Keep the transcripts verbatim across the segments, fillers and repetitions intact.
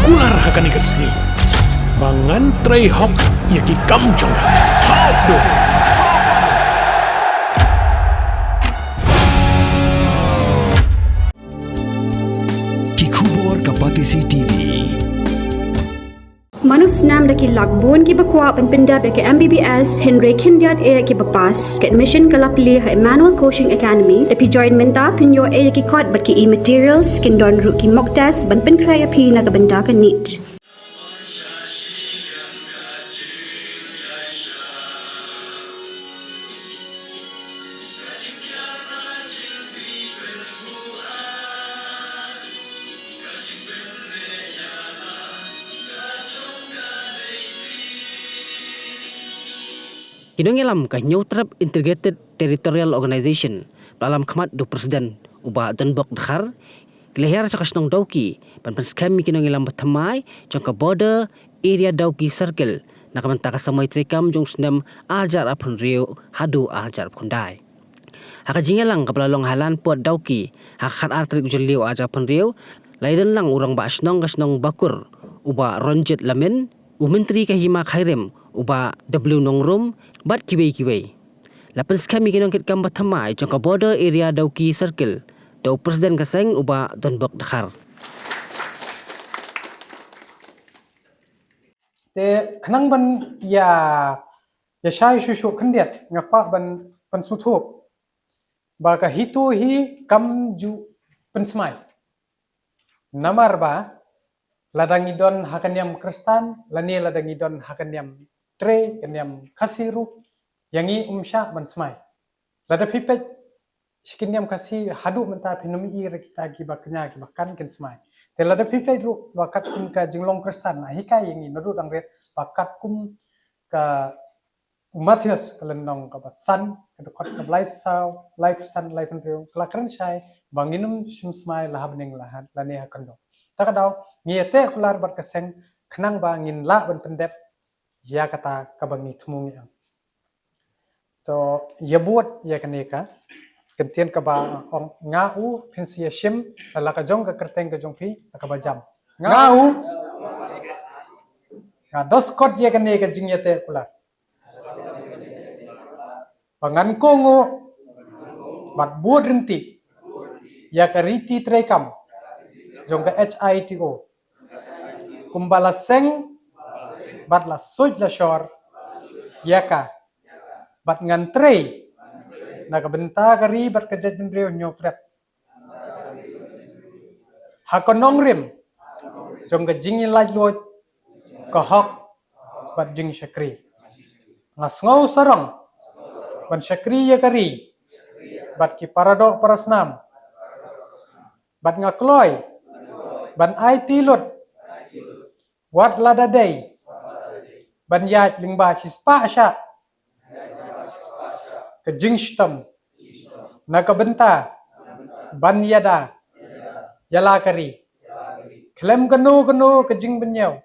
Kular ha kane ka sngi ba ngan trei hok ïa ki kam jong nga. Hok do. Ki khubor ka Batesi T V. Mano snam da ki lak bun kiba kwah ban pyndep ïa ka M B B S hynrei khyndiat eh kiba pass. Ka admission ka la plie ha Emmanuel Coaching Academy. Lada phi join mynta phin ïoh eh ïa ki kot bad ki e-materials, kin don ruh ki mock test ban pynkhreh ïa phi na ka bynta ka NEET. Ki nongïalam ka Hynñiewtrep Integrated Territorial Organization, ba la lam khmat da u President u Bah Donbok Dkhar, ki la hiar sha ka shnong Dawki ban pynskhem ïa ki nongïalam ba thymmai jong ka Border Area Dawki Circle na ka bynta ka samoi treikam jong u snem ar hajar arphew hynriew haduh ar hajar arphew khyndai. Ha ka jingïalang kaba la long ha Landport Dawki ha ka khatar tarik u Jylliew ar hajar arphew hynriew, la ïadon lang u Rangbah Shnong ka shnong Bakur u Bah Ronjit Lamin, u Myntri ka Hima Khyrim u Bah W Nongrum bad kiwei kiwei. La pynskhem ïa ki nongkitkam ba thymmai jong ka Border Area Dawki Circle da u President ka seng u Bah Donbok Dkhar. Te khnang ban ïa, ïa shai shuh shuh khyndiat nga kwah ban pynsngewthuh ba ka HITO hi kam ju pynsmai. Namar ba lada ngi don ha ka niam Khristan lane lada ngi don ha ka niam Tre, ka niam Khasi ruh, ïa ngi um shah ban smai. Lada phi peit sha ki niam Khasi haduh mynta phin ym ïohi ruh kita kiba kñia kiba kan kin smai. Te lada phi peit ruh ba katkum ka jinglong Khristan la hikai ïa ngi naduh dang rit ba katkum ka u Mathaios ka lynnong kaba san, ka dkhot kaba lai saw, laiphew san, laiphew hynriew, ka la kren shai ba ngin ym shym smai la ha bneng la ha, lane ha khyndew. Ta ka daw ngi ïateh kular bad ka seng khnang ba ngin lah ban pyndep ïa kata kaba ngi thmu ngi ong. To ïa bud ïa kane ka kyntien kaba ong nga u, phin sa ïa shim la ka jong ka kyrteng ka jong phi la kaba jam. Nga u, nga dos kot ïa kane ka jingïateh kular. Ba ngan kohnguh bad bud ryntih ïa ka riti treikam jong ka HITO. Kumba la seng bad la suid la shor ïa ka bad ngan trei na ka bynta ka ri bad ka jaitbynriew Hynñiewtrep ha ka nongrim jong ka jingïalaitluid, ka hok bad jingshakri. Nga sngew sarong ban shakri ïa ka ri bad ki paradoh parasnam. Bad nga kloi ban aiti lut wat lada dei ban ïaid lyngba shispah shah ka jingshitom na ka bynta ban ïada ïa la ka ri. Khlem kano kano ka jingbynñiew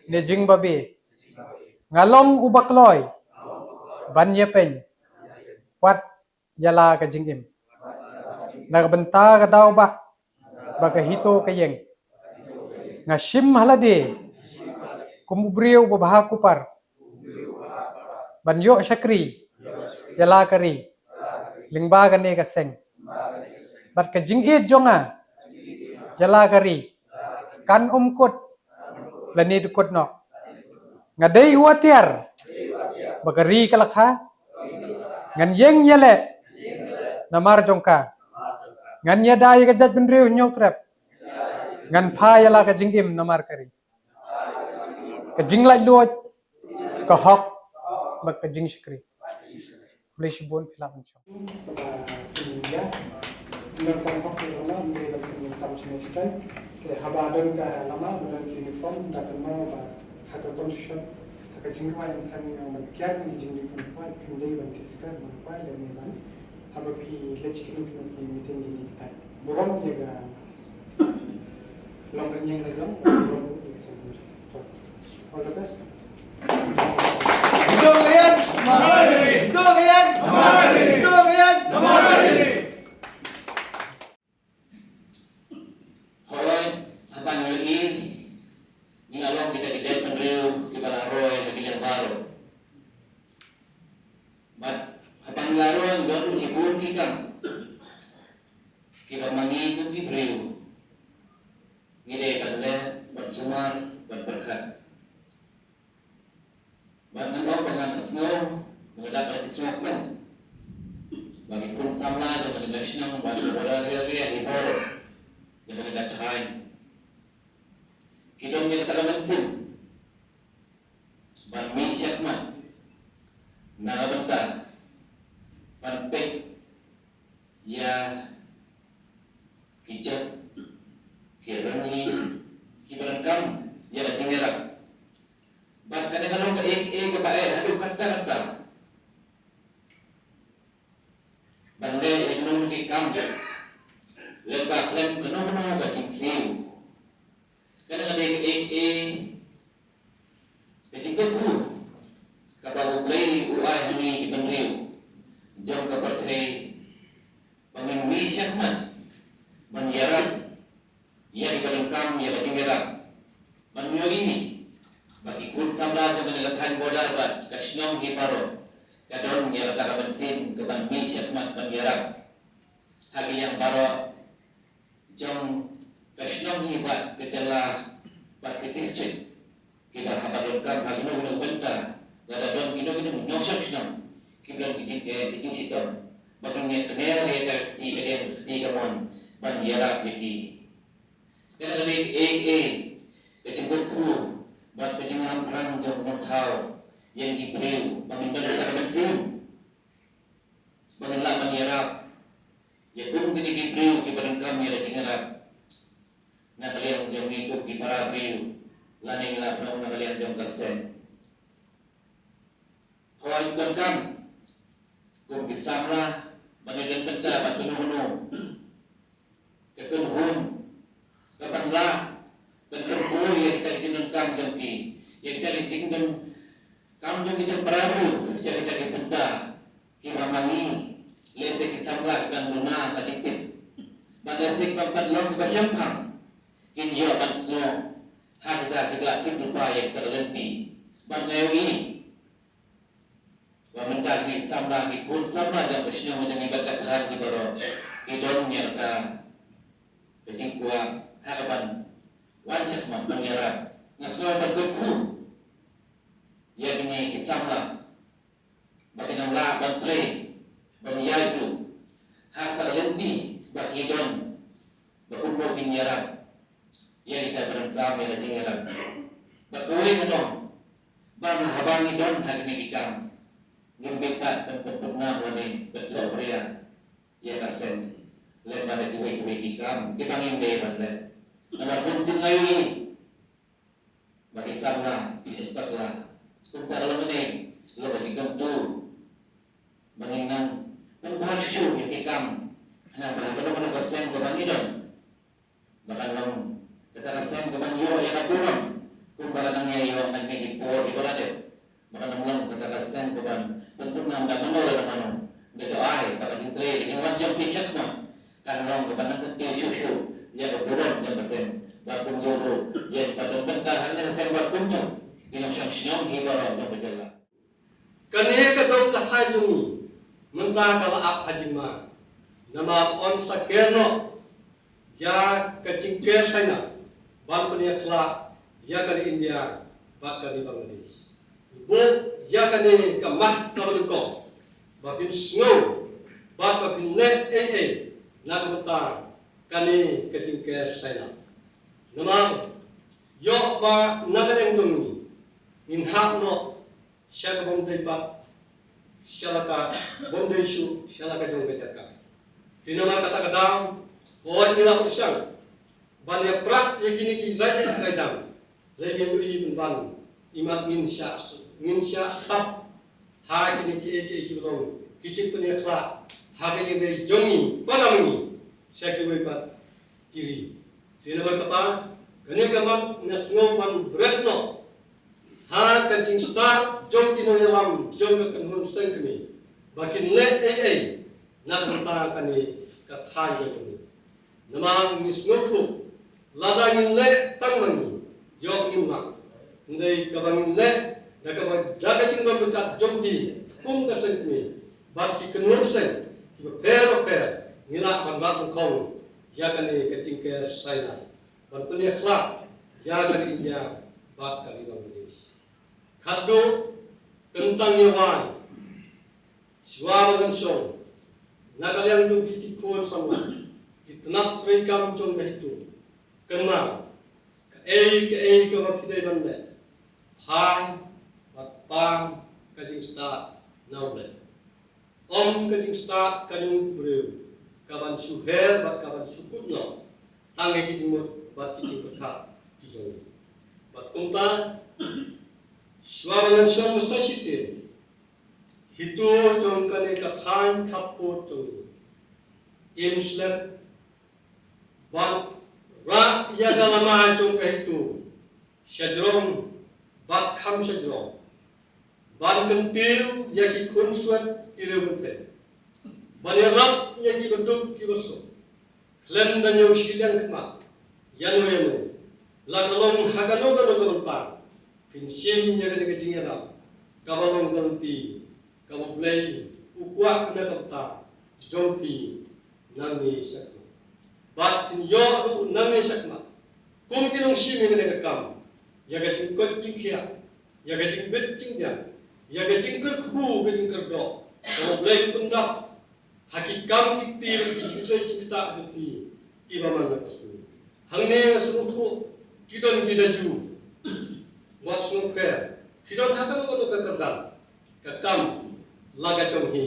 ne jingbabe, nga long uba kloi ban ïapeiñ wat ïa la ka jingim. Na ka bynta ka daw ba, ba ka HITO ka ïeng, nga shim ha lade kum u briew uba bha kupar ban ïoh shakri ïa la ka ri lyngba kane ka seng. Bad ka jingïeit jong nga ïa la ka ri kan ym kut lane dkut noh. Nga dei u atiar ba ka ri ka la kha, ngan ïeng ïaleh namar jong ka, ngan ïada ïa ka jaitbynriew Hynñiewtrep, ngan phah ïa la ka jingim namar ka ri. Ka jinglaitluid, ka hok bad ka jingshakri. Khublei shibun, phi lah ban shong. Ba kin ïa, ïa ka hok ïa ka lama, ym dei ban kin tam shi next time. Te haba don ka lama, ba don ka uniform, da kynmaw ba ha ka constitution, ha ka jingkwah ïa ka thaiñ ïa ban kiar ïa ka jingdih ban kwah, phin dei ban tih skar ban kwah lane ban. Haba phi leit sha kino kino ki meeting kine ki thaiñ. Burom ïa ka Long ka jingïaseng, burom ïa ka seng. All the best. Dorian! Dorian! Dorian! Hoi, haba Ngi, ngi la long kita ki jaitbynriew kiba la roi ha ki liang baroh. Bad haba ngi la roi ngi don shibun ki kam kiba ma ngi kum ki briew ngi dei ban leh, ban sumar, ban pyrkhat. Bad ngan ong ba ngan sngew, ba nga dap ban sngew kmen ba ki khun samla jong kane ka shnong bad ka border area hi baroh jong kane ka thaiñ ki don ïa kata ka mynsiem ban mih shakhmat na ka bynta ban peit ïa ki jait, ki rangli kiba donkam ïa la jingïarap. Bad kane ka long kaei kaei kaba eh haduh katta katta ban leh ïa kano kano ki kam lem bad khlem kano kano ka jingsiew. Kane ka dei kaei kaei ka jingkyrkhu kaba U Blei u ai ha ngi ki bynriew jong ka pyrthei ba ngin mih shakhmat ban ïarap ïa kiba donkam ïa ka jingïarap. Ban ïohi ba ki khun samla jong kane ka thaiñ border bad ka shnong hi baroh ka don ïa kata ka mynsiem kaban mih shakhmat ban ïarap ha ki liang baroh jong ka shnong hi bad ka jylla bad ka district. Kiba haba donkam ha kino kino ki bynta lada don kino kino ki nongshong shnong kiba don ki jing, eh, ki jingshitom ba kin ïa kner ïa ka kti ka diang ka kti ka mon ban ïarap ïa ki. Kane ka dei kaei kaei ka jingkyrkhu bad ka jinglam phrang jong u nongthaw ïa ngi briew ba ngin don kata ka mynsiem ba ngin lah ban ïarap ïa kum kine ki briew kiba donkam ïa la jingïarap na ka liang jong ngi kum ki para briew lane ngi lah ban ong na ka liang jong ka seng. Hooid, donkam kum ki samla ban ïadon bynta bad kano kano ka kynhun kaban lah ban kynhun ïa kita ki jingdonkam jong ki, ïa kita ki jingdonkam jong ki jong para briew sha kita ki bynta kiba ma ngi lehse ki samla ki dang duna ka jingtip. Bad lehse kiba pat long kiba shemphang kin ïoh ban snoh ha kita kiba la tip lypa ïa kita ka lynti. Bad nga ïohi ba mynta kine ki samla, ki khun samla jong ka shnong jong ngi bad ka thaiñ ki baroh ki don ïa kata ka jingkwah ha kaban wan shakhmat ban ïarap. Nga sngew ban kyrkhu ïa kine ki samla ba kin nang lah ban trei ban ïaid ruh ha kata ka lynti ba ki don ba kumno kin ïarap ïa kita ba donkam ïa la jingïarap. Bad kawei ka long ba haba ngi don ha kine ki kam ngim bit pat ban pynpynngam lane ban thohbria ïa ka seng lem bad kiwei kiwei ki kam kiba ngim dei ban leh. Namar bunsien nga ïohi ba ki samla ki sngewthuh la kumta ka long kane, long ka jingkyntu ba ngin nang pynbha shuh shuh ïa ki kam, khnang ba ha kano kano ka seng kaba ngi don ba kan long kata ka seng kaban ïoh ïa ka burom kumba ka nang ïa ïoh na kine ki por kiba la dep. Ba kan long kata ka seng kaban pynpynngam da mano da mano. Nga to ai ba ka jingtrei ka jingwan jong ki shakhmat kan long kaban nang kyntiew shuh shuh ïa ka burom jong ka seng bad kumjuh ruh ïa ki ba don bynta ha kane ka seng bad kumjuh ki nongshong shnong hi baroh jong ka jylla. Kane ka dong ka thaiñ jong ngi mynta ka la ap ha jingma. Namar yn sa ker noh ïa ka jingker China ban pynïakhlad ïa ka ri India bad ka ri Bangladesh. Buh ïa kane ka mat kaba nyngkong ba phin sngew bad ba phin leh ei ei na ka bynta kane ka jingker China. Namar ïoh ba na ka liang jong ngi ngin hap noh sha ka bym dei pat, sha la ka bym dei shuh, sha la ka jong ka jaka. Te namar kata ka daw, hooid ngi la pyrshang ban ïa prat ïa kine ki rai ïa rai dang. Lei ngi ïohi pynban imat ngin shah, ngin shah tap ha kine kiei kiei ki ba long ki jingpynïakhlad ha ka jingïadei jong ngi para ma ngi sha kiwei pat ki ri. Te namar kata kane ka mat nga sngew ban bret noh ha ka jingstad jong ki nongïalam jong ka kynhun seng kmie ba kin leh ei ei na ka bynta kane ka thaiñ jong ngi. Namar ngi sngewthuh Lada ngin leh tang ma ngi, ïoh ngim lah. Hynrei kaba ngin leh da kaba, da ka jingdon ryngkat jong phi kum ka seng kmie bad ki kynhun seng kiba pher bapher, ngi lah ban rat nyngkong ïa kane ka jingker Sinai, ban pynïakhlad ïa ka ri India bad ka ri Bangladesh. Khatduh, kyntang ïa wai, shuwa ba ngan shong, na ka liang jong phi ki khun samla, ki tnat treikam jong ka HITO, kynmaw, kaei kaei kaba phi dei ban leh, phai bad pan ka jingstad na U Blei. Ym ka jingstad ka jong u briew, kaban shu her bad kaban shu kut noh tang ïa ki jingmut bad ki jingpyrkhat ki jong u. Bad kumta, shuwa ba ngan shong sa shisien, HITO jong kane ka thaiñ khappud jong ngi, im slem ban rah ïa ka lama jong ka HITO sha jrong bad kham sha jrong, ban kyntiew ïa ki khunswet ki riew kynthei, ban ïarap ïa ki baduk ki basuk khlem da ñiew shiliang khmat ïano ïano, la ka long ha kano kano ka bynta. Phin shim ïa kane ka jingïarap kaba long ka lynti kaba U Blei u kwah na ka bynta jong phi nangne shakhmat. Bad phin ïoh ruh nangne shakhmat, kum ki nongshim ïa kane ka kam, ïa ka jingkoit jingkhiah, ïa ka jingbit jingbiang, ïa ka jingkyrkhu ka jingkyrdoh, kaba U Blei u pyndap ha ki kam ki kti, ki jingtrei jingktah jong phi kiba man la ka sngi. Hangne nga sngewthuh ki don ki da ju, wat sngewpher, ki don ha kano kano ka kyrdan, ka kam la ka jong hi,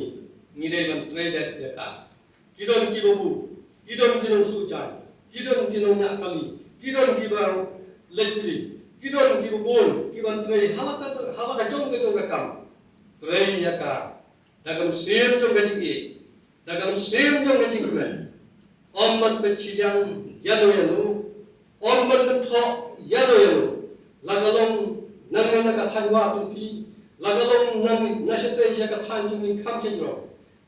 ngi dei ban trei dei ïa ka. Ki don ki babu, ki don ki nongsuh jan, ki don ki nongñiah kali, ki don kiba leit pli, ki don kiba bun kiban trei ha la ka, ha la ka jong ka jong ka kam. Trei ïa ka da ka mynsiem jong ka jingïeit, da ka mynsiem jong ka jingkmen. Ym ban peit shiliang ïano ïano, ym ban kynthoh ïano ïano, la ka long nangne na ka thaiñ wah jong phi, la ka long nangne na shatei sha ka thaiñ jong ngi kham sha jrong.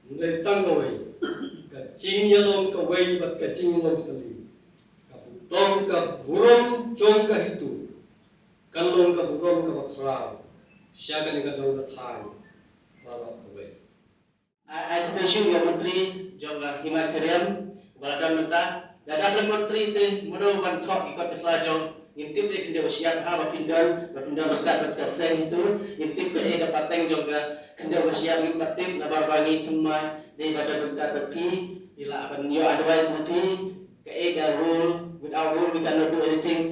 Hynrei tang kawei, ka jingïalong kawei bad ka jingïalong kali, ka butong ka burom jong ka HITO kan long ka burom kaba khraw sha kane ka dong ka thaiñ baroh kawei. Ai, ai khublei shuh ïa u Myntri jong ka Hima Khyriem ba la don mynta. Lada khlem Myntri te mano ban thoh ki kot ki sla jong. Ngim tip de khyndiat ba shyiap ha ba phin don, ba phin don ryngkat bad ka seng HITO. Ngim tip kaei ka pateng jong ka khyndiat ba shyiap, ngim pat tip, namar ba ngi thymmai dei ba don ryngkat bad phi. Ngi lah ban ïoh advice na phi. Kaei ka rule, without rule we cannot do anything.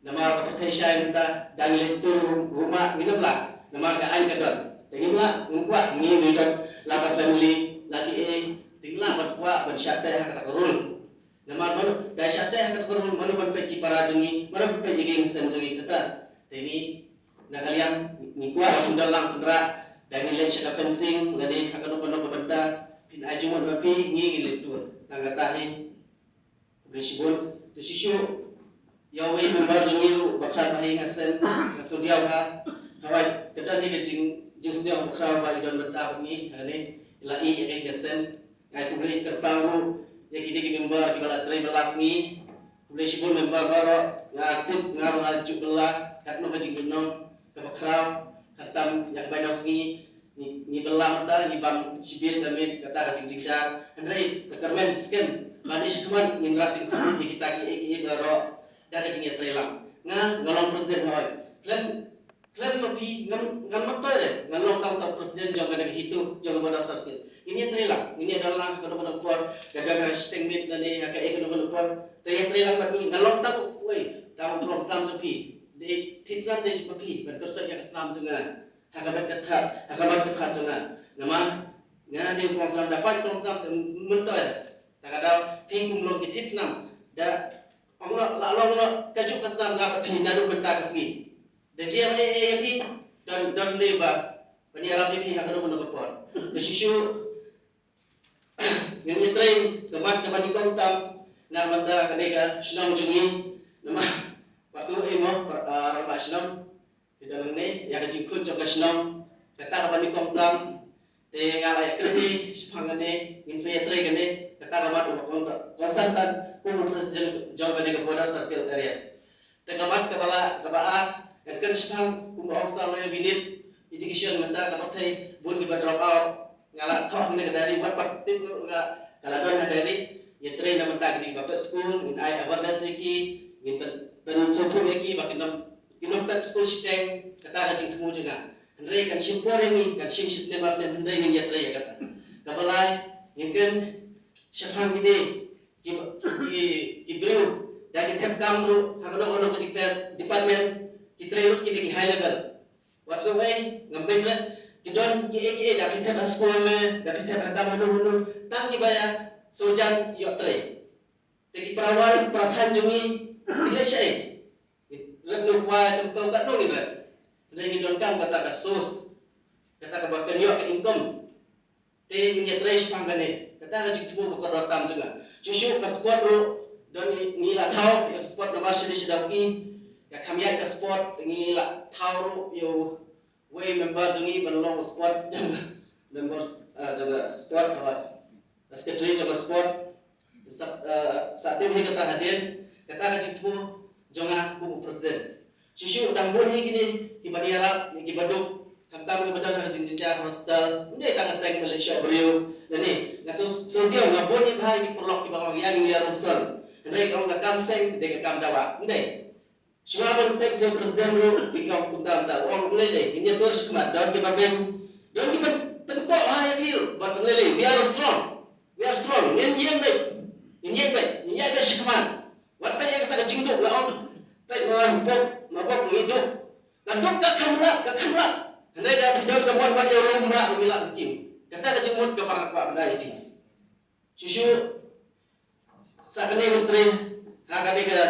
Namar ka pyrthei shai mynta, da ngi leit tur ruh ma ngin ym lah. Namar ka aiñ ka don. Te ngim lah, ngim kwah, ngi ngi don la ka family, la ki ei, te ngi lah ban kwah ban shah teh ha kata ka rule. Namar mano, da shah teh ha kata ka rule, mano ban peit ki para jong ngi, mano ban peit ïa ki ngi seng jong ngi kata. Te ngi na ka liang ngi kwah ban don lang sendra, da ngi leit sha ka fencing, lane ha kano kano ka bynta, phin ai jingmut ma phi, ngi ngi leit tur. Tang kata hi. Khublei shibun, te shisha ïa uwei u member jong ngi u Bah Khlad Bahaïing Hassan, nga sngewdiaw ha, hawai, ka don hi ka jing, jingsngew Bah Khlad ba i don bynta bad ngi, hangne, i la ïeh ïa ka hi ka seng, nga ai khublei kyrpang ruh ïa kine ki member kiba la trei bylla sngi, khublei shibun member baroh, nga tip nga ruh nga ju bylla, katno ka jingkynnoh kaba khraw, khamtam ïa ka bainong sngi, Ngi, ngi bylla mynta, ngi bam shibit da miet kata ka jingjynjar. Hynrei ka kyrmen skem, ban ïa shi khmat ngin rat tyngkhuh ïa kita kiei kiei baroh da ka jingïatreilang. Nga, nga long president hoi. Khlem, khlem ma phi, ngan, ngan myntoi re, ngan long tang tang president jong kane ka HITO, jong ka Border Circle. Ngin ïatreilang, ngin ïadon lang ha kano kano por, da ka shiteng miet lane ha kaei kano kano por. Te ïatreilang bad ngi, ngan long tang, wei, tang u longsnam jong phi. Dei thied snam dei jong phi, ban kyrshan ïa ka snam jong nga. Ha ka met ka thad, ha ka met ka phad jong nga. Namar nga dei u kong snam, da pait kong snam te myntoi. Ta ka daw phi kum long ki thied snam. Da ong noh, la long noh kajuh ka snam nga bad phi naduh mynta ka sngi. Da jia ei ei ïa phi, don don ne ba ban ïarap ïa phi ha kano kano ka por. Te shuh shuh ngin ïatrei ka mat kaba nyngkong tam na ka bynta kane ka shnong jong ngi. Namar ba shu ei mo, ah, rangbah shnong. Phi don nangne, ïa ka jingkhut jong ka shnong, kata kaba nyngkong tam, te nga la ïakren hi shaphang kane, ngin sa ïatrei kane, kata ka mat uba kong, kongsan tam, Kum u president jong kane ka Border Circle Area. Te ka mat kaba la, kaba ar, ngan kren shaphang kumba ong sa mynta, education mynta ka pyrthei bun kiba drop out. Nga la thoh ha kane ka diary, wat pat tip ruh nga, ka la don ha diary. Ïatrei na bynta kine kiba pep skul, ngin ai awareness ïa ki, ngin pyn, pynsngewthuh ïa ki ba kin ym, kin ym pep skul shiteng, kata ka jingthmu jong nga. Hynrei kan shim por ïa ngi, kan shim shi snem ar snem, hynrei ngin ïatrei ïa kata. Kaba lai, ngin kren shaphang kine ki, ki, ki briew da ki thep kam ruh ha kano kano ka dep-, department, ki trei ruh kine ki high level. Wat sngewbha, ngam beiñ re, ki don kiei kiei da ki thep ha skul me, da ki thep ha kam hano hano, tang kiba ïa sngewjan ïoh trei. Te ki para war para than jong ngi, ki leh shaei? Rep noh kwai, tempew, katno ngin rep? Hynrei ngi donkam kata ka source, kata kaba pynïoh ka income. Te ngin ïatrei shaphang kane. Kata ka jingthmu ba kordor tam jong nga. Shuh shuh ka sport ruh, don ngi, ngi la thaw ïa ka sport namar sha dei sha Dawki ka kham ïaid ka sport, ngi la thaw ruh ïa uwei member jong ngi ban long sport, member, ah, jong ka sport, ah, secretary jong ka sport. Sa, eh, sa tip hi kata hadien, kata ka jingthmu jong nga kum u president. Shuh shuh dang bun hi kine kiban ïarap, kiba duk, khamtam kiba don ha ka jingjynjar hospital, ym dei tang ka seng ba leit shoh briew. Lane nga shu, shu tip nga bun hi bha ki paralok kiba ong ïa ngi ïa rungson. Hynrei ka ong ka kam seng dei ka kam dawa. Ym dei. Shuwa ban peit sha u president ruh, phi ong kumta kumta, u ong lei lei, ngin ïa tur shakhmat, don kiba beiñ, don kiba pynpoh ha ïa phi ruh, bad lei lei, we are strong, we are strong, ngin ïeng beit, ngin ïeng beit, ngin ïeng beit shakhmat. Wat peit ïa kata ka jingduk la ong, peit ma bok, ma bok ngi duk. Ka duk ka kham lap, ka kham lap. Hynrei da phi don ka mon wat ïa u lum ba, u ngi lap ki. Kata ka jingmut kaba nga kwah ban ai ïa phi. Shuh shuh, sa kane ka trei, ha kane ka,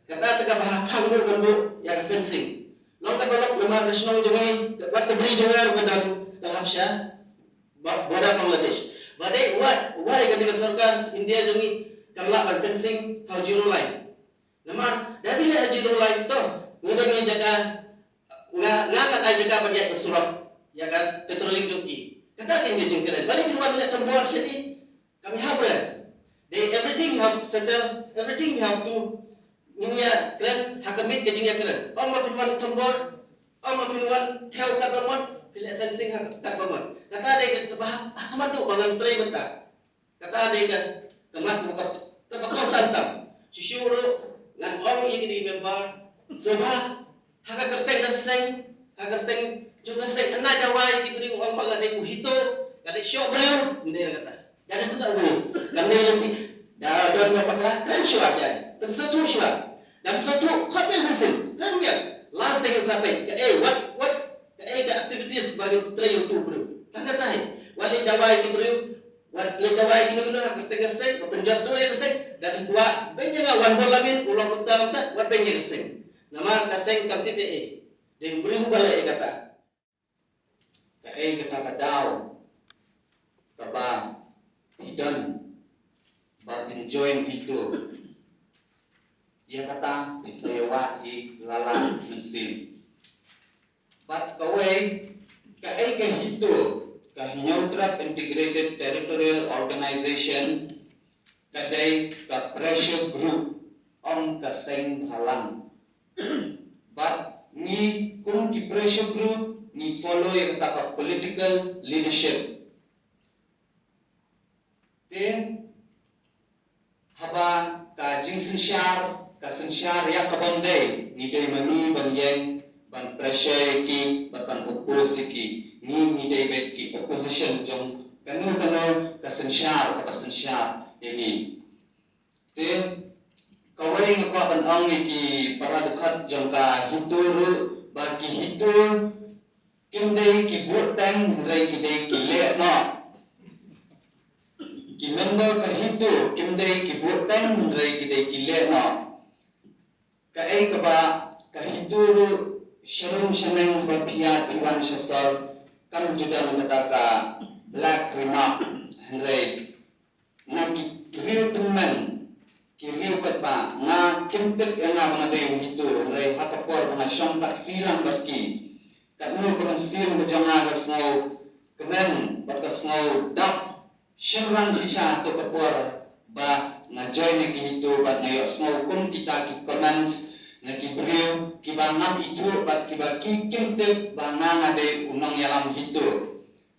kata te kaba ha phang ruh ngan buh ïa ka fencing. Long kaba lok namar ka shnong jong ngi, ka, wat ka bri jong ngi ruh ka don ka lap sha ba, border Bangladesh. Ba dei wai, wai kane ka sorkar India jong ngi kan lah ban fencing ha u zero line. Namar da phi leh ha zero line to, ngi don ngi jaka, nga, nga ngan ai jaka ban ïaid ka surok ïa ka patrolling jong ki. Kata kin ka jingkren. Balei phin wan leh thombor shane? Kam hap re. Dei everything you have settle, everything you have to, ngin ïa kren ha ka miet ka jingïakren. Ym ba phin wan thombor, ym ba phin wan thew katba mon, phi leh fencing ha katba mon. Kata dei ka, kaba ha, ha ka mat duh ba ngan trei mynta. Kata dei ka, ka mat kaba, kaba kongsan tam. Shuh shuh ruh ngan ong ïa kine ki member, sngewbha ha ka kyrteng ka seng, ha ka kyrteng jong ka seng, yn ai dawa ïa ki briew, ong ba nga dei u HITO, nga dei shoh briew, ym dei kata. Da ka sdang briew, kam dei lynti, da don nga bakla, kren shuwa jai, pynsngewthuh shuwa. Da pynsngewthuh, khot ïa ka shisien, kren ïa. Last thing is happening, kaei, what, what, kaei ka activities ba ngin trei ïa uto u briew. Tang katai, wat leit dawa ïa ki briew, wat leit dawa ïa kino kino ha ka kyrteng ka seng, ba pynjot dur ïa ka seng, da phi kwah beiñ ïa nga wan bor la ngin, u long kumta kumta, wat beiñ ïa ka seng. Namar ka seng kam tip ei. Dei u briew uba leh ïa kata. Kaei kata ka daw kaba phi don ba phin join HITO? Ïa kata phi sa ïa wad hi lala mynsiem. Bad kawei, kaei ka HITO, ka Hynñiewtrep Integrated Territorial Organization, ka dei ka pressure group, ym ka seng bhalang. Bad ngi kum ki pressure group, ngi follow ïa kata ka political leadership. Te haba ka jingsynshar ka synshar ïa ka bym dei, ngi dei ma ngi ban ïeng ban pressure ïa ki bad ban oppose ïa ki. Ngi, ngi dei beit ki opposition jong kano kano ka synshar kaba synshar ïa ngi. Te kawei nga kwah ban ong ïa ki para dkhot jong ka HITO ruh ba ki HITO kim dei ki buhteng hynrei ki dei ki leh noh. Ki member ka HITO kim dei ki buhteng hynrei ki dei ki leh noh. Kaei kaba ka HITO ruh sharum shaneng ba phi ïaid phi wan sha sor, kam ju don kata ka black remark, hynrei na ki riew tymmen, ki riew paidbah, nga kim tip ïa nga ba nga dei u HITO, hynrei ha ka por ba nga shong taxi lang bad ki, katno ka mynsiem ka jong nga ka sngewkmen bad ka sngewdap shynrang shisha ha kato ka por ba Nga join na ki HITO bad nga ïohsngew kum kita ki comments na ki briew kiba ngam ithuh bad kiba ki kim tip ba nga nga dei u nongïalam HITO.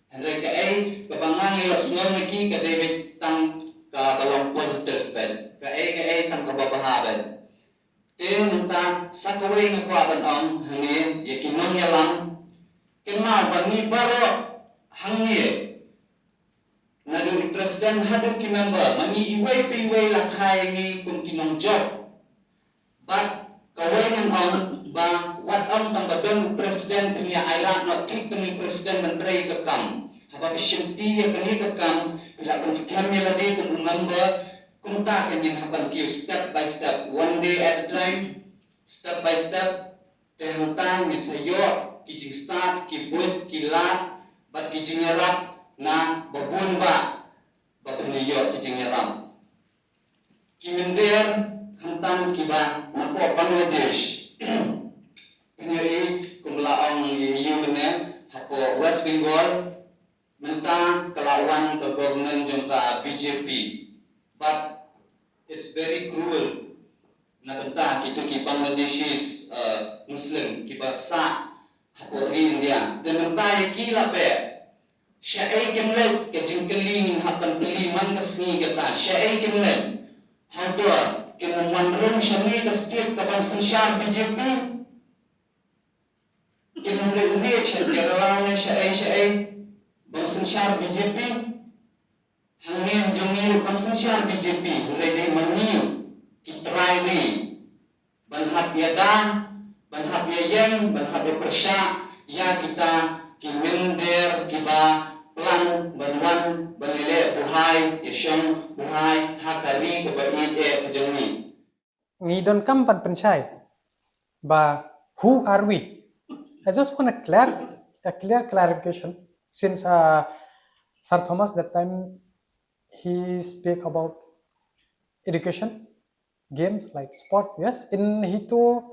Hynrei kaei kaba nga nga ïohsngew na ki ka dei beit tang kaba long positive beit. Kaei kaei tang kaba bha beit. Te mynta sa kawei nga kwah ban ong hangne ïa ki nongïalam. Kynmaw ba ngi baroh hangne, naduh i president haduh ki member, ma ngi iwei pa iwei la kha ïa ngi kum ki nongjop. Bad kawei ngan ong ba wat ong tang ba don u president phin ïa ailad noh, thik tang i president ban trei ka kam. Haba phi shimti ïa kane ka kam, phi la pynskhem ïa lade kum u member. Kumta kan ngin hap ban kiew step by step, one day at a time, step by step. Te hangta ngin sa ïoh ki jingstad, ki buit, ki lad bad ki jingïarap na ba bun bah ba phin ïoh ki jingïarap. Ki mynder khamtam kiba napoh Bangladesh. Phin ïohi kum la ong ïa u mynne hapoh West Bengal. Mynta ka la wan ka government jong ka B J P. But it's very cruel na bynta kito ki Bangladeshis, uh, Muslim kiba sah hapoh ri India. Te mynta ïa ki la beh. Shaei kin leit, ka jingkylli ngin hap ban kylli man ka sngi kata. Shaei kin leit? Hato kin wan rung shane ka state ka bym synshar B J P? Kin wan rieh rieh sha Kerala ne shaei shaei bym synshar B J P? Hangne jong ngi ruh kam synshar B J P, hynrei dei ma ngi ki trai ngi ban hap ïada, ban hap ïaïeng, ban hap ïapyrshah ïa kita ki mynder kiba plan ban wan ban ïaleh buhai, ïashong buhai ha ka ri kaba ïeit eh ka jong ngi. Ngi donkam ban pynshai ba who are we? I just want a clear, a clear clarification since, uh, Sir Thomas that time he speak about education, games like sport. Yes, in HITO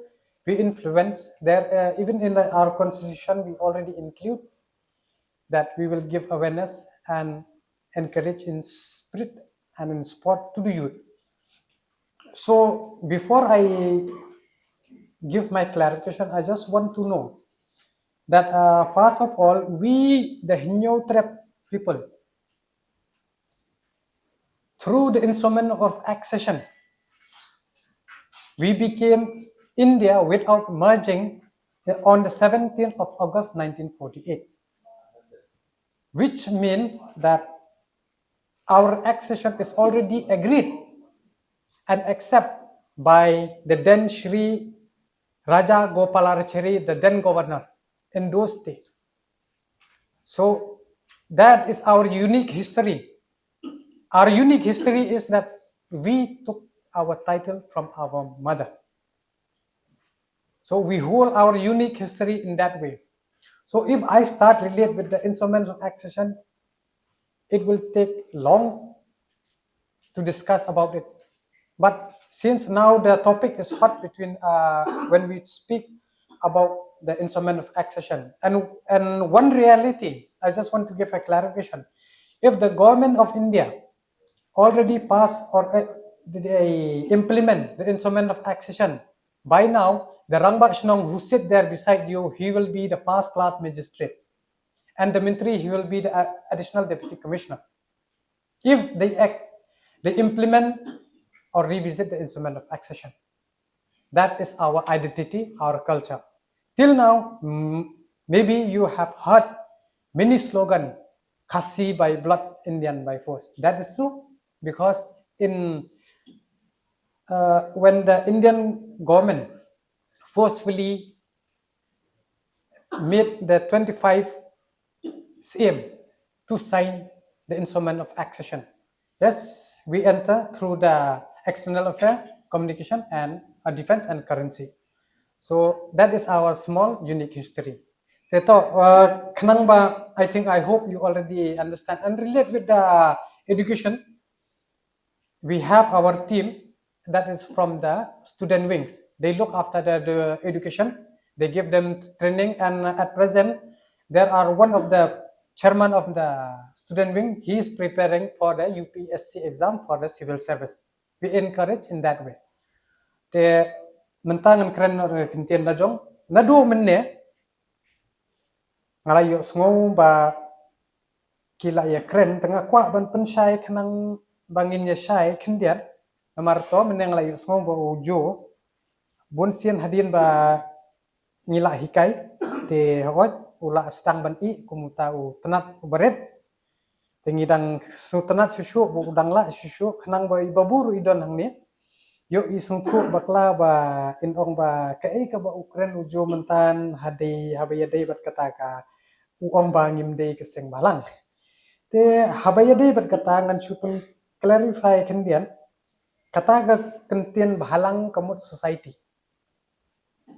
we influence there. Uh, even in our constitution we already include that we will give awareness and encourage in spirit and in sport to the youth. So before I give my clarification, I just want to know that, uh, first of all, we, the Hynñiewtrep people, through the instrument of accession, we became India without merging on the seventeenth of August nineteen forty-eight, which means that our accession is already agreed and accepted by the then Shri Raja Gopalachari, the then governor in those days. So that is our unique history. Our unique history is that we took our title from our mother. So we hold our unique history in that way. So if I start relate with the instruments of accession, it will take long to discuss about it. But since now the topic is hot between, uh, when we speak about the instrument of accession, and, and one reality, I just want to give a clarification. If the government of India already pass or, uh, they implement the instrument of accession, by now the Rangbah Shnong who sit there beside you, he will be the first class magistrate, and the Myntri, he will be the, uh, additional deputy commissioner. If they act, they implement or revisit the instrument of accession. That is our identity, our culture. Till now, mm, maybe you have heard many slogan, "Khasi by blood, Indian by force." That is true, because in, uh, when the Indian government forcefully made the twenty-five Syiem to sign the instrument of accession. Yes, we enter through the external affair, communication, and, uh, defense and currency. So that is our small, unique history. Te to, uh, khnang ba, I think, I hope you already understand and relate with the education. We have our team that is from the student wings. They look after the, the education. They give them training, and at present, there are one of the chairman of the student wing. He is preparing for the U P S C exam for the civil service. Encourage in that way. Te mynta ngan kren noh ka ktien la jong. Naduh mynne nga la ïohsngew ba ki la ïakren, te nga kwah ban pynshai khnang ba ngin ïashai khyndiat. Namar to mynne nga la ïohsngew ba u Joe, bun sien hadien ba ngi la hikai, te hooid u la sdang ban ih kum uta u tnat u barit. Te ngi dang sngewtynnat shuh shuh ba u dang lah shuh shuh, khnang ba i babu ruh i don hangne, ïoh i sngewthuh bakla ba in ong ba kaei kaba u kren u Joe mynta ha dei, haba ïadei bad kata ka, u ong ba ngim dei ka seng bhalang. Te haba ïadei bad kata ngan shu pyn clarify khyndiat, kata ka ktien bhalang ka mut society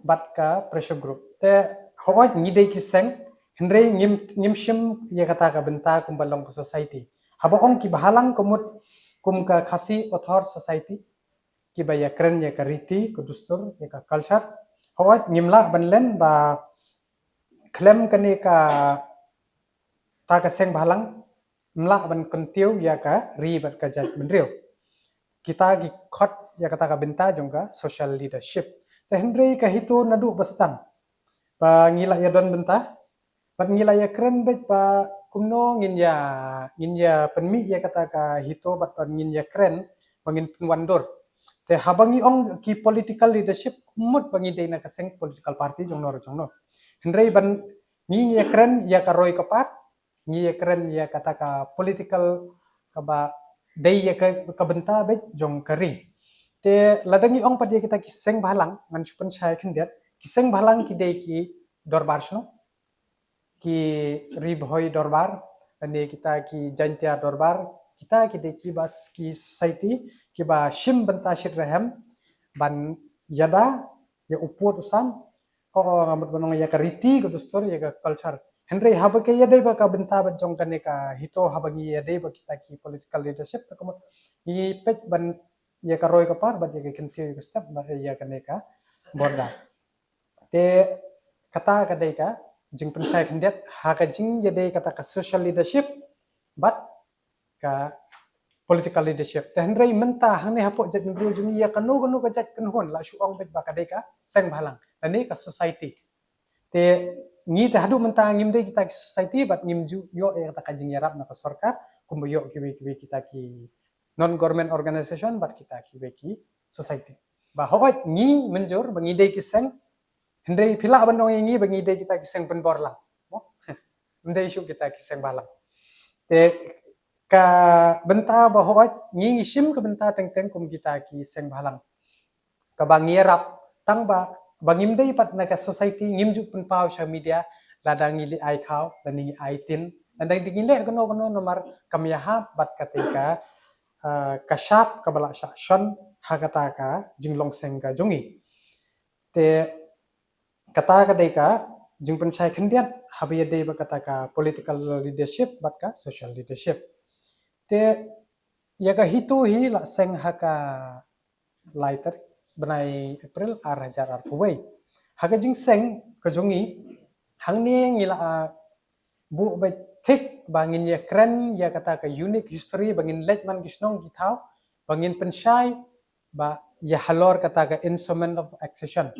bad ka pressure group. Te hooid ngi dei ki seng, hynrei ngim, ngim shim ïa kata ka bynta kumba long ka society. Haba ong ki bhalang ka mut kum ka Khasi Author Society, kiba ïakren ïa ka riti, ka dustur, ïa ka culture. Hooid ngim lah ban len ba khlem kane kata ka seng bhalang, ym lah ban kyntiew ïa ka ri bad ka jaitbynriew. Kita ki khot ïa kata ka bynta jong ka social leadership. Te hynrei ka HITO naduh ba sdang ba ngi la ïadon bynta, bad ngi la ïakren beit ba kumno ngin ïa, ngin ïa pynmih ïa kata ka HITO bad, bad ngin ïakren ba ngin pynwandur. Te haba ngi ong ki political leadership, mut ba ngi dei na ka seng political party jongno re jongno. Hynrei ban ngi, ngi ïakren ïa ka roi ka par, ngi ïakren ïa kata ka political kaba dei ïa ka, ka bynta beit jong ka ri. Te lada ngi ong pat ïa kita ki seng bhalang, ngan shu pynshai khyndiat, ki seng bhalang ki dei ki dorbar shnong, ki Ri Bhoi Dorbar, lane kita ki Jaintia Dorbar, kita ki dei kiba s-, ki society kiba shim bynta shitrhem ban ïada ïa u pud u sam, o, o, nga mut ban ong ïa ka riti, ka dustur, ïa ka culture. Hynrei haba ka ïadei bad ka bynta bad jong kane ka HITO, haba ngi ïadei bad kita ki political leadership, te ka mut ngi peit ban ïa ka roi ka par bad ïa ka kyntiew ïa ka step bad ïa kane ka border. Te kata ka dei ka jingpynshai khyndiat ha ka jingïadei kata ka social leadership bad ka political leadership. Te hynrei mynta hangne hapoh jaitbynriew jong ngi ïa kano kano ka jait kynhun la shu ong beit ba ka dei ka seng bhalang lane ka society. Te ngi te haduh mynta ngim dei kita ki society bad ngim ju ïoh ïa kata ka jingïarap na ka sorkar kumba ïoh kiwei kiwei kita ki non government organization bad kita kiwei ki society. Ba hooid ngi mynjur ba ngi dei ki seng, hynrei phi lah ban ong ïa ngi ba ngi dei kita ki seng pynbor lang. Mo? Ym dei shuh kita ki seng bhalang. Te ka bynta ba hooid ngi, ngi shim ka bynta teng teng kum kita ki seng bhalang. Kaba ngi ïarap tang ba, ba ngim dei pat na ka society, ngim ju pynpaw sha media lada ngi leh ai khaw, lada ngi ai tin, lada ngi leh kano kano namar kam ïahap bad kata ka, eh, ka shap kaba la shah shon ha kata ka jinglong seng ka jong ngi. Te kata ka dei ka jingpynshai khyndiat haba ïadei bad kata ka political leadership bad ka social leadership. Te ïa ka HITO hi la seng ha ka lai tarik bnai April ar hajar arphew wei. Ha ka jingseng ka jong ngi hangne ngi la, ah, buh beit thik ba ngin ïakren ïa kata ka unique history, ba ngin leit man ki shnong ki thaw, ba ngin pynshai ba ïa halor kata ka instrument of accession.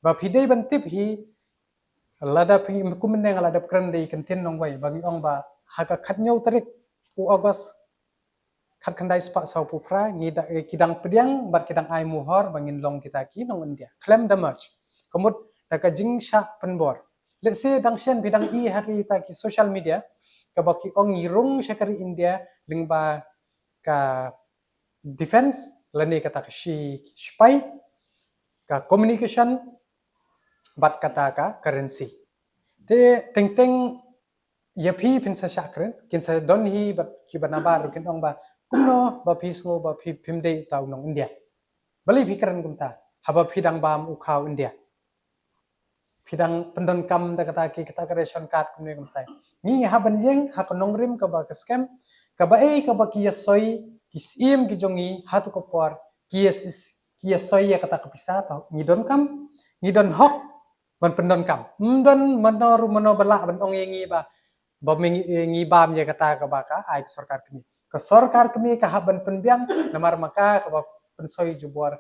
Ba phi dei ban tip hi, lada phi kum mynne nga la dep kren da i kyntien nongwei ba ngi ong ba ha ka khathynñiew tarik u August khatkhyndai spah sawphew phra ngi da, ki dang pdiang bad ki dang ai muhor ba ngin long kita ki nong India khlem da merge. Ka mut da ka jingshah pynbor. Let's say dang shen phi dang i ha kita ki social media kaba ki ong ngi rung sha ka ri India lyngba ka defense lane kata ka shi-, shipai, ka communication bad kata ka currency. Te teng teng ïa phi phin sa shah kren, kin sa don hi bad kiba nabar ruh kin ong ba kumno ba phi sngew ba phi phim dei uta u nong India. Balei phi kren kumta haba phi dang bam u khaw India? Phi dang pyndonkam da kata ki, kata ka ration card kumne kumtai. Ngi hap ban ïeng ha ka nongrim kaba ka skhem, kaba ei kaba ki ïasoi ki syiem ki jong ngi ha tu ka por, ki ïas-, ki ïasoi ïa kata ka pisa, to ngi donkam, ngi don hok ban pyndonkam. Ym don mano ruh mano ba lah ban ong ïa ngi ba, ba me ngi, ngi bam ïa kata kaba ka ai ka sorkar kmie. Ka sorkar kmie ka hap ban pynbiang namar ma ka kaba pynsoi jubor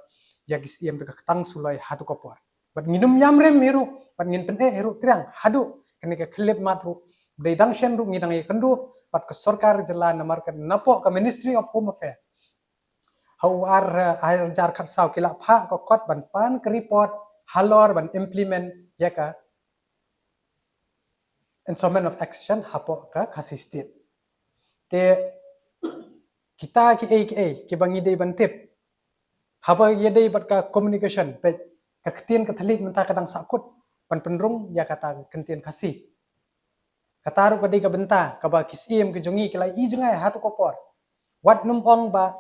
ïa ki siem da ka ktang suloi ha tu ka por. Bad ngin ym ïam rem hi ruh, bad ngin pyneh hi ruh triang haduh kane ka khyllipmat ruh. Dei dang shen ruh ngi dang ïakynduh bad ka sorkar jylla namar ka napoh ka Ministry of Home Affairs. Ha u ar, eh, ar hajar khatsaw ki la phah ka kot ban pan ka report halor ban implement ïa ka Instrument of Accession hapoh ka Khasi State. Te kita kiei kiei kiba ngi dei ban tip. Haba ïadei bad ka communication, peit ka ktien ka thylliej mynta ka dang sahkut ban pynrung ïa kata ka ktien Khasi. Kata ruh ka dei ka bynta kaba ki siem ki jong ngi ki la i jngai ha tu ka por. Wat nym ong ba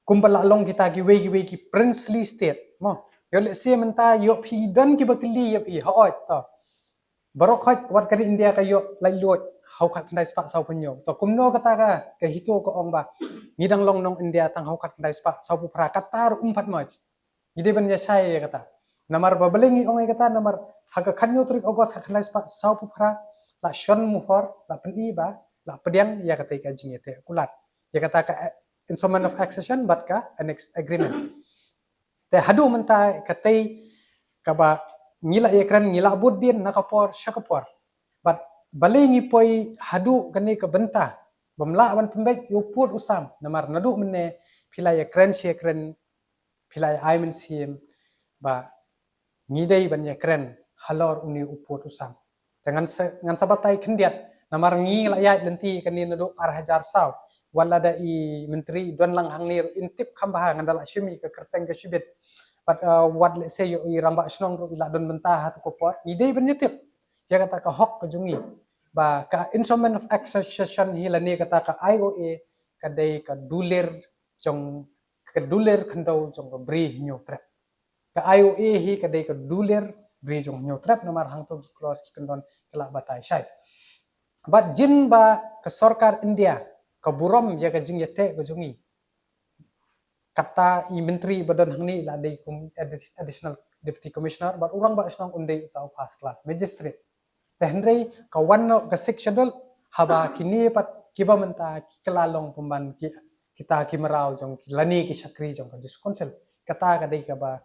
kumba la long kita kiwei kiwei ki princely state. Mo, ïoh lehse mynta ïoh phi don kiba kylli ïa phi, hooid to. Baroh khoit wat ka ri India ka ïoh laitluid ha u khatkhyndai spah sawphew hynñiew. To kumno kata ka, ka HITO ka ong ba ngi dang long nong India tang ha u khatkhyndai spah sawphew phra, kata ruh um pat maj. Ngi dei ban ïa shai ïa kata. Namar ba balei ngi ong ïa kata, namar ha ka khathynñiew tarik August khatkhyndai spah sawphew phra la shon mohor, la pyni ba la pdiang ïa kata ka jingïateh kular. Ïa kata ka, eh, Instrument of Accession bad ka Annex Agreement. Te haduh mynta katei kaba ngi la ïakren, ngi la bud dien na ka por sha ka por. Bad balei ngi poi haduh kane ka bynta bym lah ban pynbeit ïa u pud u sam, namar naduh mynne phi la ïakren shi ïakren, phi la ïa ai mynsiem ba ngi dei ban ïakren halor une u pud u sam. Te ngan sa, ngan sa batai khyndiat, namar ngi la ïaid lynti kane naduh ar hajar saw. Wat lada i myntri don lang hangne ruh in tip kham bha, ngan da la shim ïa ka kyrteng ka shibit. Bad, uh, wat lehse ïoh i rangbah shnong ruh i la don bynta ha tu ka por, ngi dei ban ïatip ïa kata ka hok ka jong ngi ba ka Instrument of Accession hi lane kata ka I O A ka dei ka dulir jong, ka dulir khyndew jong ka Bri Hynñiewtrep. Ka I O A hi ka dei ka dulir Bri jong Hynñiewtrep, namar hangto ki clause ki kyndon ki la batai shai. Bad jin ba ka sorkar India ka burom ïa ka jingïateh ka jong ngi, kata i myntri ba don hangne i la dei kum addi-, Additional Deputy Commissioner, bad u rangbah shnong un dei uta u first class magistrate. Te hynrei ka wan noh ka Sixth Schedule, haba kine pat kiba mynta ki kylla long pynban ki, kita ki mraw jong ki lane ki shakri jong ka District Council. Kata ka dei kaba,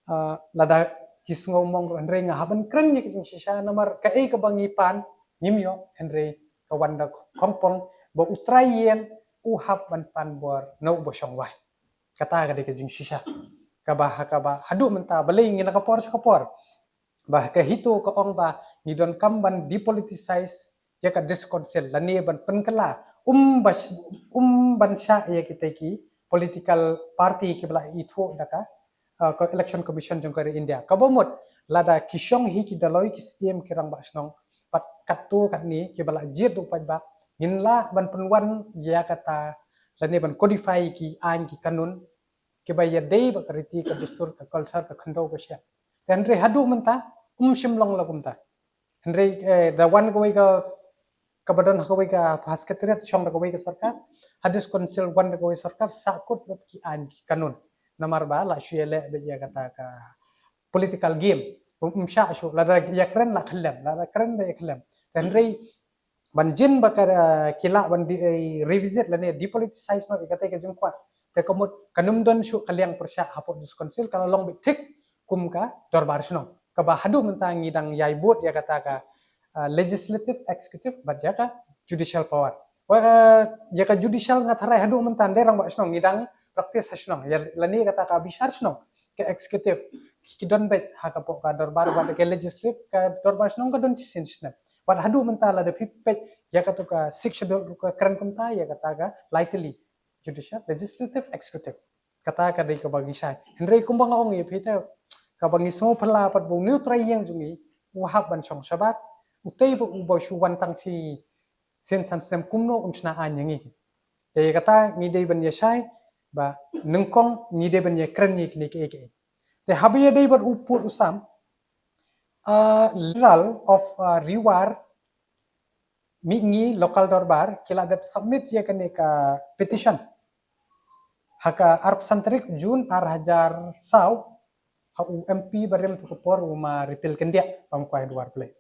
ah, lada ki sngew mong ruh, hynrei nga hap ban kren ïa ka jingshisha, namar kaei kaba ngi pan ngim ïoh, hynrei ka wan da khongpong ba u trai ïeng u hap ban pan bor na uba shong wai. Kata ka dei ka jingshisha kaba, ha kaba haduh mynta balei ngi na ka por sha ka por ba ka HITO ka ong ba ngi donkam ban depoliticize ïa ka District Council lane ban pynkylla, um ba sh-, um ban shah ïa kita ki political party kiba la ithuh da ka, uh, ka Election Commission jong ka ri India. Kaba mut lada ki shong hi ki Dolloi, ki Syiem, ki rangbah shnong, bad katto katne kiba la jied da u paidbah, ngin lah ban pynwan ïa kata lane ban codify ki aiñ ki kanun kiba ïadei bad ka riti ka dustur ka culture ka khyndew ka shyiap. Te hynrei haduh mynta um shym long la kumta. Hynrei, eh, da wan kawei ka, kaba don ha kawei ka, ha Secretariat shong da kawei ka sorkar, ha District Council wan da kawei sorkar, sahkut bad ki aiñ ki kanun. Namar ba la shu ïaleh bad ïa kata ka political game. Um, um shah shuh, lada ïakren la khyllem, lada kren la ïakhyllem. Te hynrei ban jin ba ka, eh, ki lah ban de-, eh, revisit lane depoliticize noh ïa kata ka jingkwah. Te ka mut kan ym don shuh ka liang pyrshah hapoh District Council, ka la long beit thik kum ka dorbar shnong. Kaba haduh mynta ngi dang ïai bud ïa kata ka, eh, legislative, executive bad ïa ka judicial power. Wa, eh, ïa ka judicial nga tharai haduh mynta ym dei rangbah shnong, ngi dang practice ha shnong. Ïa lane kata ka bishar shnong, ka executive ki don beit ha ka, hapoh ka dorbar, bad ka legislative, ka dorbar shnong ka don shisien snem. Bad haduh mynta lada phi peit ïa katu ka Sixth Schedule ruh ka kren kumta ïa kata ka lai tylli, judicial, legislative, executive. Kata ka dei kaba ngi shai. Hynrei kumba nga ong ïa phi te, kaba ngi sngewphylla pat ba une u trai ïing jong ngi u hap ban shong shabar, utei ba uba shu wan tang shisien san snem kumno un shna aiñ ïa ngi. Te ïa kata ngi dei ban ïa shai ba nyngkong ngi dei ban ïa kren ïa kine kiei kiei. Te haba ïadei bad u pud u sam, uh, General of, uh, Ri War Mihngi Local Dorbar ki la dep submit ïa kane ka petition ha ka arphew san tarik June ar hajar saw, ha u M P barim tu ka por u ma Ripil Kyndiah, bam kwai Duar Blei.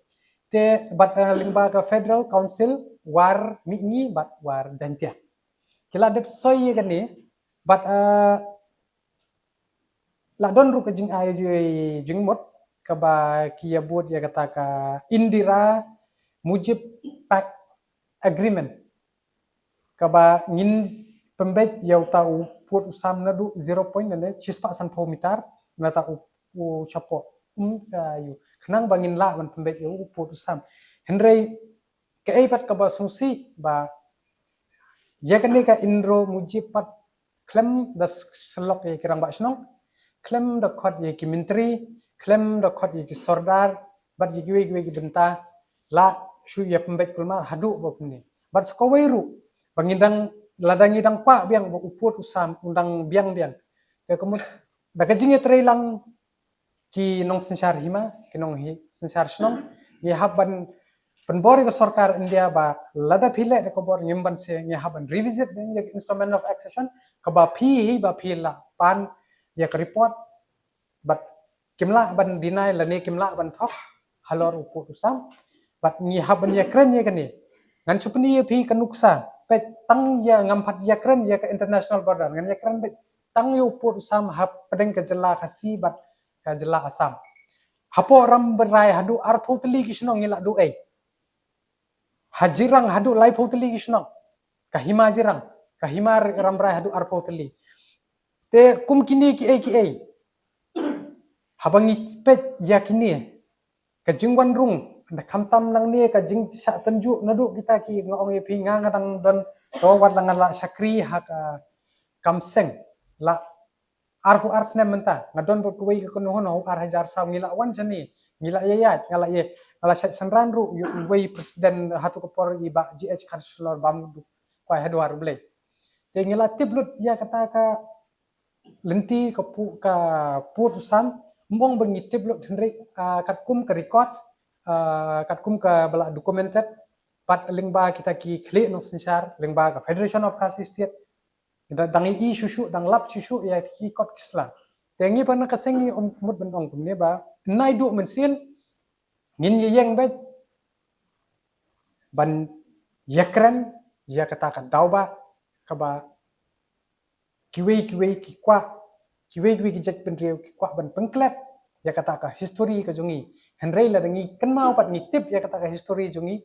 Te bad, eh, lyngba ka Federal Council War Mihngi bad War Jaintia. Ki la dep soi ïa kane Bad uh, la don ruh ka jingai jingmut kaba ki ïa bud ïa kata ka Indira Mujib Pact Agreement, kaba ngin pynbeit ïa uta u pud u sam naduh zero point ne shispah sanphew meter na uta u, u shapoh. Um, ka yu. Khnang ba ngin lah ban pynbeit ïa u pud u sam. Hynrei kaei pat kaba sngewsih ba ïa kane ka Indira Mujib pat khlem da syllok ïa ki rangbah shnong, khlem da khot ïa ki myntri, khlem da khot ïa ki sordar, bad ïa kiwei kiwei ki bynta, la shu ïa pynbeit kulmar haduh ba kumne. Bad sa kawei ruh ba ngi dang, lada ngi dang kwah biang ba u pud u sam u dang biang biang, te ka mut da ka jingïatreilang ki nongsynshar hima, ki nongsynshar shnong, ngi hap ban pynbor ïa ka sorkar India ba lada phi leh da ka bor ngim banse, ngi hap ban revisit biang ïa ka Instrument of Accession kaba phi hi ba phi la pan ïa ka report, bad kim lah ban deny lane kim lah ban thok halor u pud u sam. Bad ngi hap ban ïakren ïa kane. Ngan shu pyni ïa phi ka nuksa. Peit, tang ïa ngam pat ïakren ïa ka international border, ngan ïakren peit tang ïa u pud u sam hapdeng ka jylla Khasi bad ka jylla Assam. Hapoh Rambrai haduh arphew tylli ki shnong ngi la duh ei. Ha Jirang haduh laiphew tylli ki shnong. Ka hima Jirang, ka hima Rambrai haduh arphew tylli. Te kum kine kiei kiei, haba ngi peit ïa kine, ka jingwan rung, khamtam nangne ka jingshah tynjuh naduh kita ki, nga ong ïa phi, nga nga dang don, to wat la nga la shakri ha ka kam seng la arphew ar snem mynta, nga don bad kawei ka kynhun ha u ar hajar saw, ngi la wan shane, ngi la ïaid, nga la ïa, nga la shait synran ruh ïa uwei president ha tu ka por, i Bah G H Kharshilor, bam du kwai ha duwar U Blei. Te ngi la tip lut ïa kata ka lynti ka pu-, ka pud u sam, ym ong ba ngi tip lut, hynrei, ah, katkum ka record, ah, katkum kaba la documented pat lyngba kita ki khlieh nongsynshar, lyngba ka Federation of Khasi State, da dang ïohi shuh shuh, dang lap shuh shuh ïa ki kot ki sla. Te ngi pat na ka seng ngi ym mut ban ong kumne ba naduh mynsiem ngin ïeng beit ban ïakren ïa kata ka daw ba kaba kiwei kiwei ki kwah, kiwei kiwei ki jaitbynriew ki kwah ban pynklet ïa kata ka history ka jong ngi. Hynrei lada ngi kynmaw pat ngi tip ïa kata ka history jong ngi,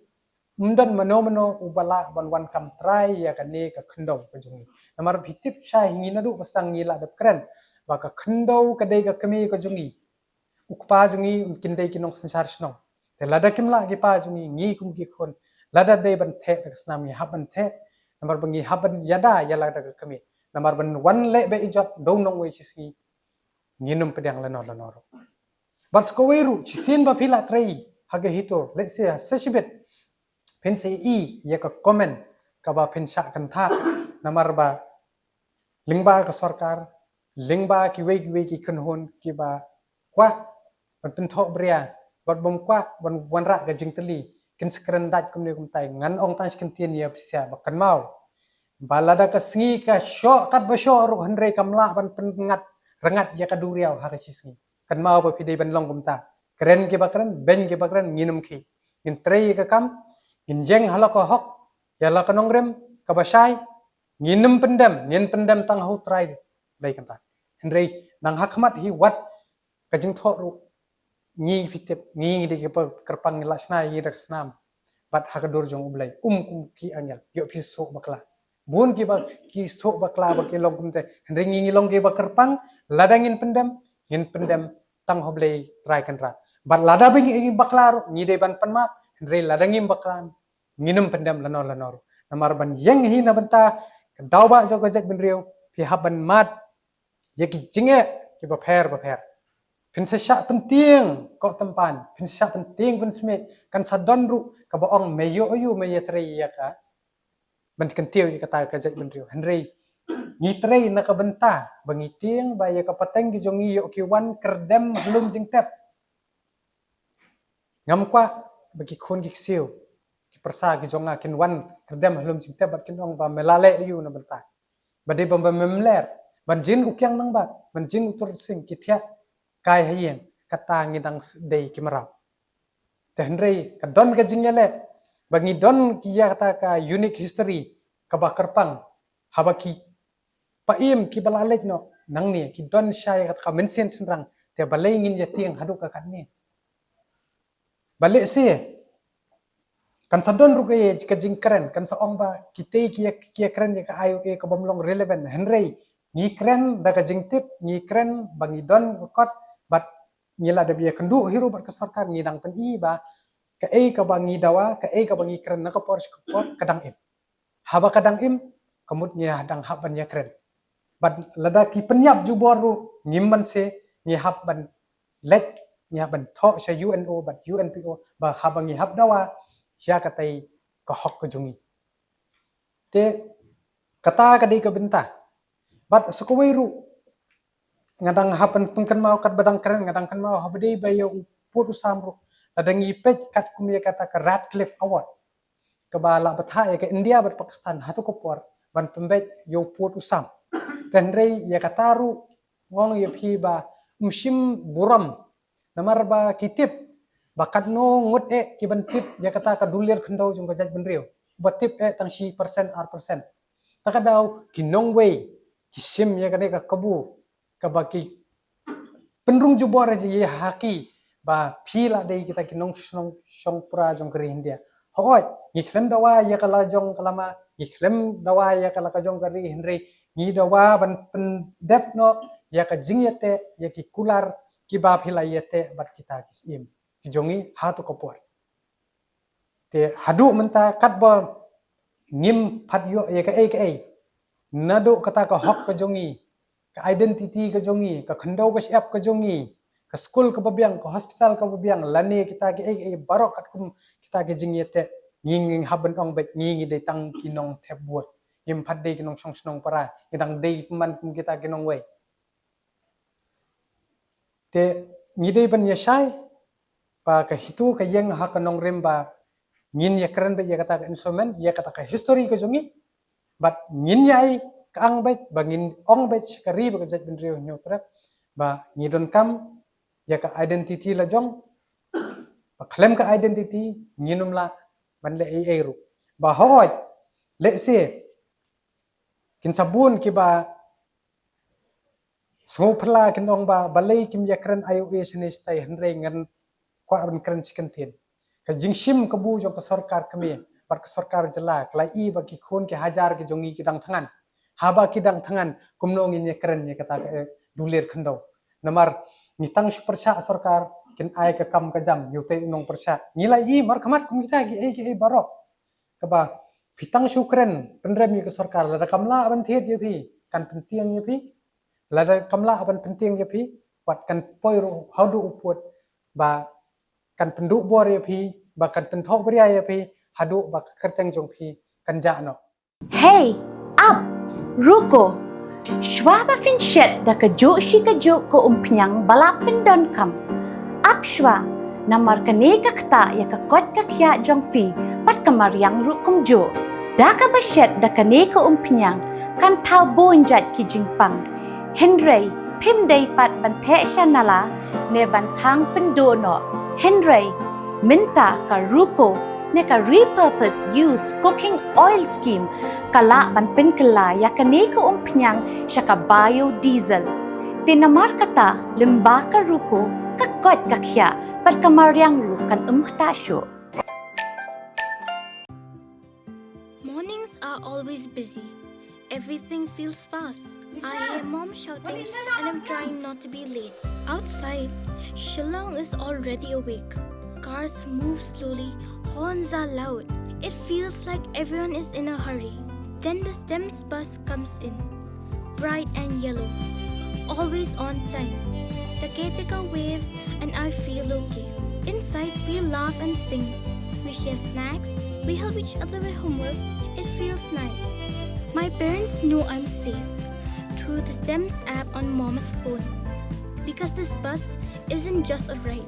ym don mano mano uba lah ban wan kam trai ïa kane ka khyndew ka jong ngi. Namar phi tip shai hi ngi naduh ba sdang ngi la dep kren ba ka khyndew ka dei ka kmie ka jong ngi. U kpa jong ngi, kin dei ki nongsynshar shnong. Te lada kim lah ki pa jong ngi, ngi kum ki khun, lada dei ban theh da ka snam ngi hap ban theh. Namar ba ngi hap ban ïada ïa lada ka kmie. Namar ban wan leh beit ijot da u nongwei shisngi, ngin ym pdiang lano lano ruh. Bad sa kawei ruh, shisien ba phi la trei ha ka HITO, let's say, sa shibit phin sa ïohi ïa ka comment kaba phin shah kynthah. Namar ba lyngba ka sorkar, lyngba kiwei kiwei ki kynhun kiba kwah ban pynthoh bria bad bym kwah ban wanrah ka jingtylli, kin sa kren dait kumne kumtai. Ngan ong tang shi kyntien ïa phi sha ba kynmaw ba lada ka sngi ka shoh katba shoh ruh, hynrei kam lah ban pynngat rngat ïa ka duriaw ha ka shisngi. Kynmaw ba phi dei ban long kumta. Kren kiba kren, beiñ kiba kren, ngin ym khih. Ngin trei ïa ka kam, ngin ïeng ha la ka hok ïa la ka nongrim kaba shai. Ngin ym pyndem, ngin pyndem tang ha U Trai Blei kynta. Hynrei nang ha khmat hi wat ka jingthoh ruh, ngi phi tip, ngi dei kiba kyrpang, ngi la shna ïa ngi da ka snam bad ha ka dur jong U Blei, um kum ki angel. Ïoh phi suk bakla, bun kiba ki suk bakla ba ki long kumta. Hynrei ngi, ngi long kiba kyrpang, lada ngin pyndem, ngin pyndem tang ha U Blei Trai Kynrad. Bad lada ba ngi bakla ruh, ngi dei ban pan map. Hynrei lada ngim bakla, ngin ym pyndem lano lano ruh. Namar ban ïeng hi na bynta ka daw ba jong ka jaitbynriew, phi hap ban mad ïa ki jingeh kiba pher ba pher. Phin sa shah pyntieng koh tympan, phin sa shah pyntieng pynsmit, kan sa don ruh kaba ong me ïoh aïu me ïatrei ïa ka, ban kyntiew ïa kata ka jaitbynriew. Hynrei ngi trei na ka bynta ba ngi tieng ba ïa ka pateng ki jong ngi ïoh ki wan kyrdem ha lum jingtep. Ngam kwah ba ki khun ki ksiew, ki pyrsa ki jong nga kin wan kyrdem ha lum jingtep bad kin ong ba me la leh aïu na bynta. Ba dei ba, ba mem ler, ban jin u kiang nangbah, ban jin u tur sing, ki thiah kai ha ïing, kata ngi dang dei ki mraw. Te hynrei ka don ka jingïaleh ba ngi don ki ïa kata ka unique history kaba kyrpang, haba ki Paiem kiba la leit noh nangne ki don shai kat ka mynsiem shynrang, te balei ngin ïa tieng haduh ka katne? Ba lehse kan sa don ruh ka jingkren, kan sa ong ba kitei ki ïa, ki ïa kren ïa ka I O A ka bym long relevant, hynrei ngi kren da ka jingtip, ngi kren ba ngi don ka kot, bad ngi la dep ïa kynduh hi ruh bad ka sorkar, ngi dang pyni ba kaei kaba ngi dawa, kaei kaba ngi kren na ka por sha ka por ka dang im. Haba ka dang im, ka mut ngi dang hap ban ïa kren. Bad lada ki pynïap jubor ruh, ngim banse, ngi hap ban leit, ngi hap ban thoh sha U N O bad U N P O ba haba ngi hap dawa ïa katei ka hok ka jong ngi. Te kata ka dei ka bynta. Bad sa kawei ruh, nga dang hap ban pynkynmaw katba dang kren, nga dang kynmaw haba dei ba ïa u pud u sam ruh, lada ngi peit katkum ïa kata ka Radcliffe Award kaba la bthah ïa ka India bad Pakistan hato ka por ban pynbeit ïa u pud u sam. Te hynrei ïa kata ruh nga ong ïa phi ba ym shym burom, namar ba ki tip ba katno ngut eh ki ban tip ïa kata ka dulir khyndew jong ka jaitbynriew, ba tip eh tang shi percent, ar percent. Ta ka daw ki nongwei ki shim ïa kane ka kabu kaba ki pynrung jubor ïa ha ki ba phi la dei kita ki nongshong, shongpra jong ka ri India. Hooid, ngi khlem dawa ïa ka la jong ka lama, ngi khlem dawa ïa ka la ka jong ka ri, hynrei ngi dawa ban pyndep noh ïa ka jingïateh ïa ki kular kiba phi la ïateh bad kita ki syiem ki jong ngi hato ka por. Te haduh mynta katba ngim pat ïoh ïa kaei kaei, naduh kata ka hok ka jong ngi, ka identity ka jong ngi, ka khyndew ka shyiap ka jong ngi, ka skul kaba biang, ka hospital kaba biang, lane kita kiei kiei baroh katkum kita ki jingïateh, ngi, ngi hap ban ong beit ngi, ngi dei tang ki nongthep vote. Ngim pat dei ki nongshong shnong para, ngi dang dei pynban kum kita ki nongwei. Te ngi dei ban ïa shai ba ka HITO ka ïeng ha ka nongrim ba ngin ïa kren beit ïa kata ka instrument, ïa kata ka history ka jong ngi. Bad ngin ïai ka ang beit, ba ngin ong beit sha ka ri bad ka jaitbynriew Hynñiewtrep ba ngi donkam ïa ka identity la jong, ba khlem ka identity ngin ym lah ban leh ei ei ruh. Ba hooid, lehse kin sa bun kiba sngewphylla kin ong ba balei kim ïa kren I O A shane shatai, hynrei ngan kwah ban kren shi kyntien. Ka jingshim kabu jong ka sorkar kmie bad ka sorkar jylla, ka la i ba ki khun ki hajar ki jong ngi ki dang thngan. Haba ki dang thngan, kumno ngin ïa kren ïa kata ka, eh, dulir khyndew? Namar ngi tang shu pyrshah sorkar kin ai ka kam ka jam ïa utei u nongpyrshah. Ngi la i markhmat kum kita kiei kiei baroh. Kaba phi tang shu kren pynrem ïa ka sorkar, lada kam lah ban thied ïa phi, kan pyntieng ïa phi. Lada kam lah ban pyntieng ïa phi, wat kan poi ruh haduh u pud ba kan pynduh bor ïa phi, ba kan pynthoh bria ïa phi, haduh ba ka kyrteng jong phi kan jah noh. Hei, ap, ruko. Shuwa ba phin shet da kajuh shi kajuh ka umphniang ba la pyndonkam, ap shuwa, namar kane ka ktah ïa ka koit ka khiah jong phi bad ka mariang ruh kumjuh. Da kaba shet da kane ka umphniang kan thaw bun jait ki jingpang. Hynrei phim dei pat ban theh sha nala ne ban thang pynduh noh. Hynrei mynta ka ruko ne ka repurpose use cooking oil scheme ka lah ban pynkylla ïa kane ka umphniang sha ka biodiesel. Te namar kata lyngba ka ruko ka koit ka khiah bad ka mariang ruh kan ym ktah shuh. Mornings are always busy. Everything feels fast. I hear mom shouting and I'm trying not to be late. Outside, Shillong is already awake. Cars move slowly, horns are loud. It feels like everyone is in a hurry. Then the STEMS bus comes in. Bright and yellow. Always on time. The caretaker waves and I feel okay. Inside, we laugh and sing. We share snacks. We help each other with homework. It feels nice. My parents know I'm safe through the STEMS app on mom's phone. Because this bus isn't just a ride.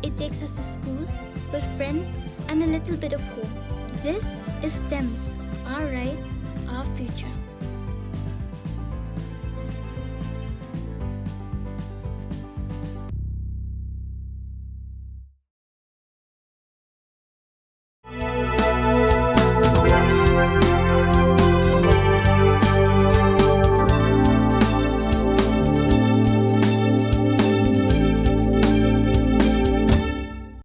It takes us to school, with friends, and a little bit of home. This is STEMS, our ride, our future.